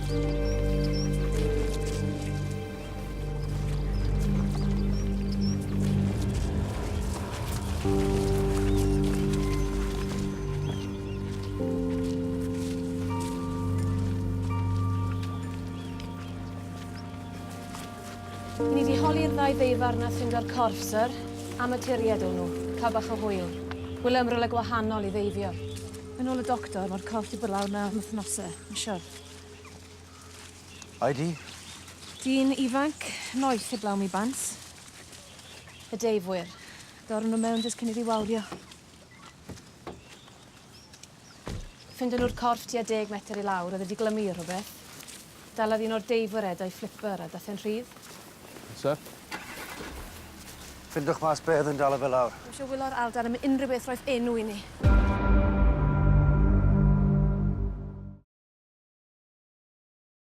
Ni 'di holi'r ddau ddeifar nath ffindo'r corff, syr. Amaturied o'n nhw. Cael bach o hwyl. Wylio am rywle gwahanol i ddeifio. Yn ôl y doctor, ma'r corff 'di bod lawr 'na am wythnose, yn siwr. ID? Dyn ifanc, noeth heblaw mi bants. Y deifwyr. Dorron nhw mewn jyst cyn iddi wawrio. Ffindon nhw'r corff tua deg metr i lawr, oedd e 'di glymu i rhywbeth. Dalodd un o'r deifwyr e 'da'i fflipper a dath e'n rhydd. Sir? Ffindwch mas be' oedd yn dala fe lawr. Dwi isio wylo'r Aldan am unrhyw beth roith enw i ni.